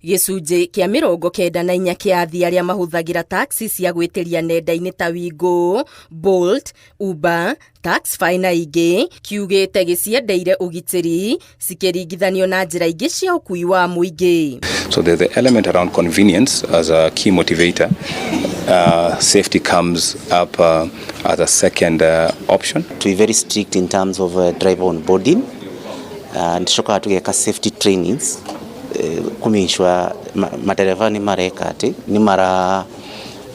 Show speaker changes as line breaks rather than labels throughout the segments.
Gĩcunjĩ kĩa 94 kĩa athii arĩa mahũthagĩra taxi cia gwĩtĩria nenda-inĩ ta Wingo, Bolt, Uber, Taxify na ingĩ kiugĩte gĩciendeire ũgitĩri cikĩringithanio na njĩra ingĩ cia ũkui wa mũingĩ.
So there's the element around convenience as a key motivator. Safety comes up as a second option.
To be very strict in terms of driver onboarding, nĩtũcokaga tũgeka safety trainings kũ make sure matereba nĩ mareka atĩ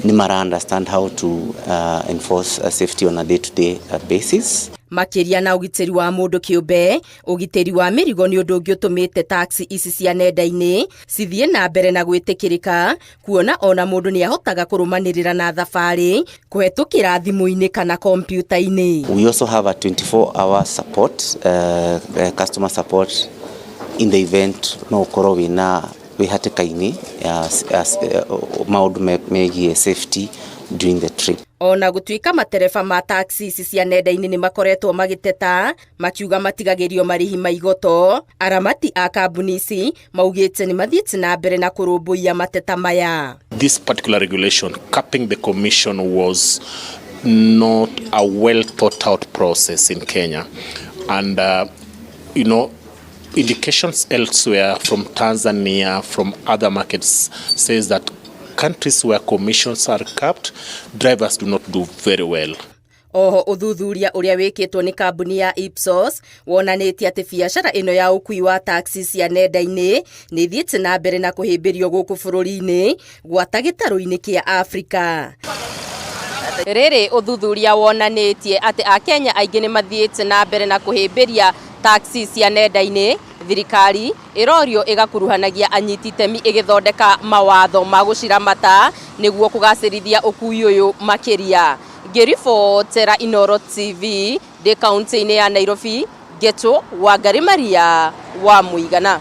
nĩ mara understand how to enforce safety on a day to day basis.
Makĩria na ũgitĩri wa mũndũ kĩũmbe, ũgitĩri wa mĩrigo nĩ ũndũ ũngĩ ũtũmĩte taxi ici cia nenda-inĩ cithiĩ na mbere na gwĩtĩkĩrĩka, kuona ona mũndũ nĩ ahotaga kũrũmanĩrĩra na thabarĩ kũhetũkĩra thimũ-inĩ kana kompiuta-inĩ.
We also have a 24-hour support, customer support in the event no ũkorwo wĩna wĩ hatĩka-inĩ ya maũndũ megiĩ safety during the trip.
Ona gũtuĩka matereba ma taxi ici cia nenda-inĩ nĩ makoretwo magĩteta makiuga matigagĩrio marĩhi ma igoto, aramati a kambuni ici maugĩte nĩ mathiĩte na mbere na kũrũmbũiya mateta maya.
This particular regulation capping the commission was not a well thought out process in Kenya. And indications elsewhere from Tanzania, from other markets, says that countries where commissions are capped, drivers do not do very well.
Oho ũthuthuria ũrĩa wĩkĩtwo nĩ kambuni ya Ipsos wonanĩtie atĩ biacara ĩno ya ũkui wa taxi cia nenda-inĩ nĩ ithiĩte na mbere na kũhĩmbĩrio gũkũ bũrũri-inĩ gwata gĩtarũ-inĩ kĩa Afrika. Rĩrĩ ũthuthuria wonanĩtie atĩ Akenya aingĩ nĩ mathiĩte na mbere na kũhĩmbĩria taxi cia nenda-inĩ. Thirikari ĩrorio ĩgakuruhanagia anyiti itemi ĩgĩthondeka mawatho ma gũciramata nĩguo kũgacĩrithia ũkui ũyũ makĩria. Ngĩribotera Inooro TV ndĩ kaunti-inĩ ya Nairobi, Ngeto Wangari Maria wa Mũigana.